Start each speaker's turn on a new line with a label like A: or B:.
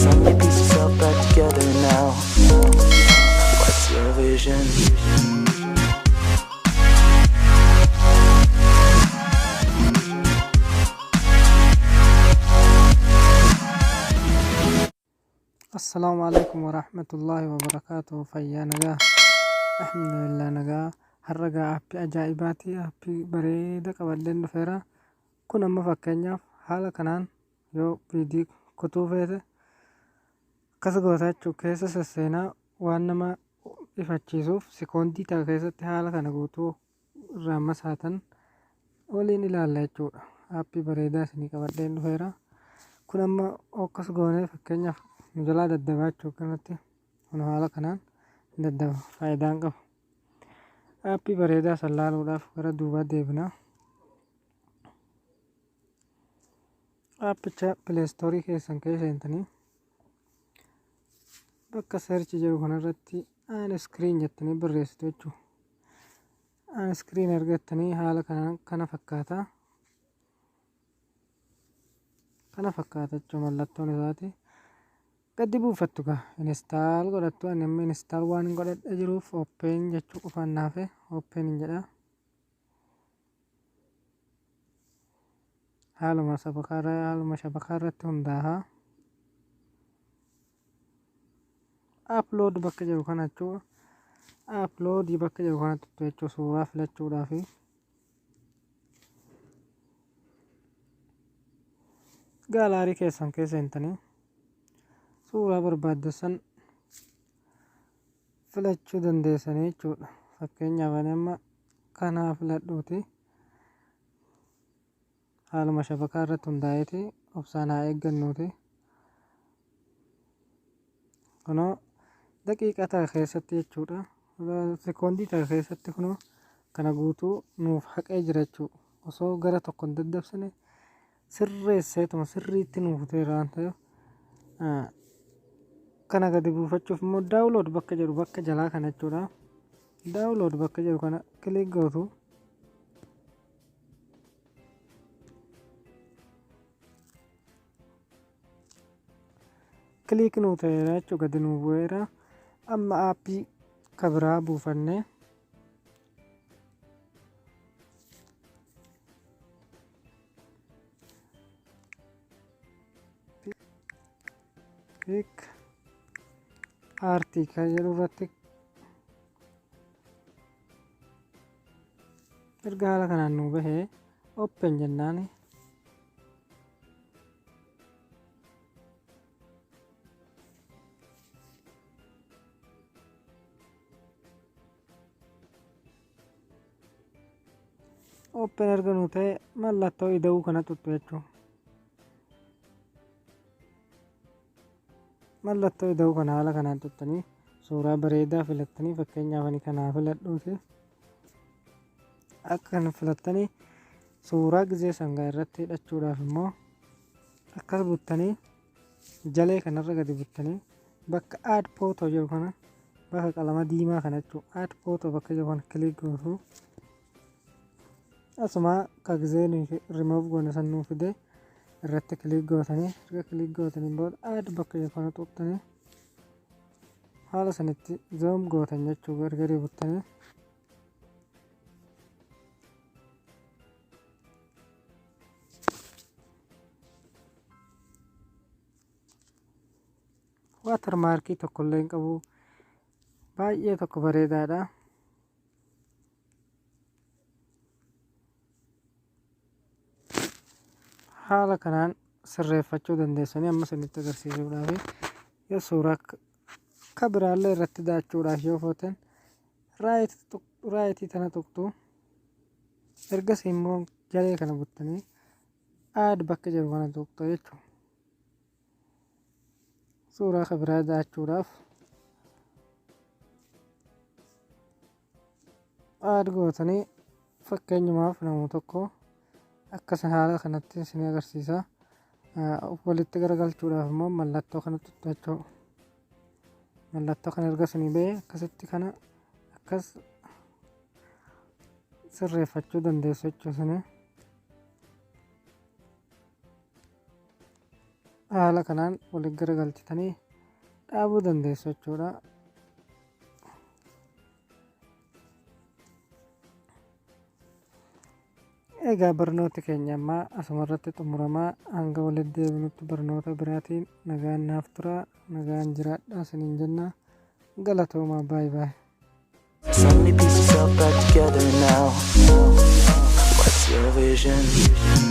A: Son, you piece yourself back together now. What's your vision?
B: Assalaamu alaikum warahmatullaahi wabarakaatuh. Fayyaa, nagaa, alhamdulillah, nagaa. Har'a gaa aappii ajaa'ibaati, aappii bareeda qabadheen dhufeera. Kun amma fakkeenyaaf haala kanaan yoo viidiyoo kutuu feete akkas goota jechuu. Keessa sesseenaa waan nama ifachiisuuf sekoondii takka keessatti haala kana guutuu irraa masaatan waliin ilaalla jechuudha. Aappii bareedaa isinii qabadheen dhufeera. Kun amma akkas goonee fakkeenyaaf nu jalaa daddabaa jechuu. Kanatti kun haala kanaan daddaba, faayidaan qabu. Aappii bareedaa san laaluudhaaf gara duubaa deebina. Aappicha Play Store keessan keessa seentanii bakka search jedhu kanarratti Unscreen jettanii barreessitu jechuudha. Unscreen argattanii haala kanaan kana fakkaata. Kana fakkaata jechuun mallattoon isaati. Gadi buufattu gaa, install godhattu. Ani amma install waan hin godhadhe jiruuf open jechuu qofaan naafe open hin jedha. Haaluma sabakaarra, haaluma shabakaa irratti hundaa'a. Upload bakka jedhu kana jechuudha. Upload bakka jedhu kana tuttu jechuudha, suuraa filachuudhaafi. Gallery keessan keessa seentanii suuraa barbaaddan filachuu dandeessanii jechuudha. Fakkeenyaaf ani amma kanaa filadhuuti. Haaluma shabakaa irratti hundaa'eeti, obsaan haa eeggannuuti. Kunoo daqiiqaa takka keessatti jechuudha. Sekoondii takka keessatti kunoo kana guutuu nuuf haqee jira jechuudha. Osoo gara tokko hin daddabsine sirreesseetuma sirriitti nuuf ta'eera waan ta'eef, kana gadi buufachuuf immoo download bakka jedhu, bakka jalaa kana jechuudha. Download bakka jedhu kana click gootu. Click nuu ta'eera jechuudha, gadi nuu bu'eera. Amma aappii kabiraa buufannee PicsArt kan jedhu irratti erga haala kanaan nuu bahee open jennaani. Open erga nuu ta'e mallattoo ida'uu kana tuttu jechuudha. Mallattoo ida'uu kana haala kanaan tuttanii suuraa bareedaa filattanii, fakkeenyaaf ani kanaa filadhuuti. Akka kana filattanii suuraa gizee sangaa irratti hidhachuudhaaf immoo akkas buttanii jalee kanarra gadi buttanii bakka add photo jedhu kana, bakka qalama diimaa kana jechuudha. Add photo bakka jedhu kana click gootu. Asuma ka gizee nuyi remove goone san nuu fide irratti click gootanii, erga click gootanii booda add bakka jedhu kana tuqxanii haala sanitti zoom gootan jechuu, gargari buttanii. Watermarkii tokkollee hin qabu, baay'ee tokko bareedaadha. Haala kanaan sirreeffachuu dandeessanii. Amma isinitti agarsiisuudhaaf, yoo suuraa ka biraallee irratti daachuudhaaf yoo footan rightii tana tuqxu. Ergasii immoo jalee kana buttanii add bakka jedhu kana tuqxu jechuudha. Suuraa ka biraa daachuudhaaf add gootanii, fakkeenyumaaf nama tokko akkas haala kanatti isin agarsiisa. Walitti garagalchuudhaaf immoo mallattoo kana tuqxu jechuudha. Mallattoo kana erga isinii ba'e akkasitti kana akkas sirreeffachuu dandeessu jechuudha isinii. Haala kanaan walitti garagalchitanii dhaabuu dandeessu jechuudha. Egaa barnooti keenya ammaa asuma irratti xumuramaa hanga walitti deebinutti barnoota biraatiin nagaan naaf turaa nagaan jiraadhaa isiniin jenna galatoomaa baay baay.
A: Suddenly piece yourself back together now. What's your vision?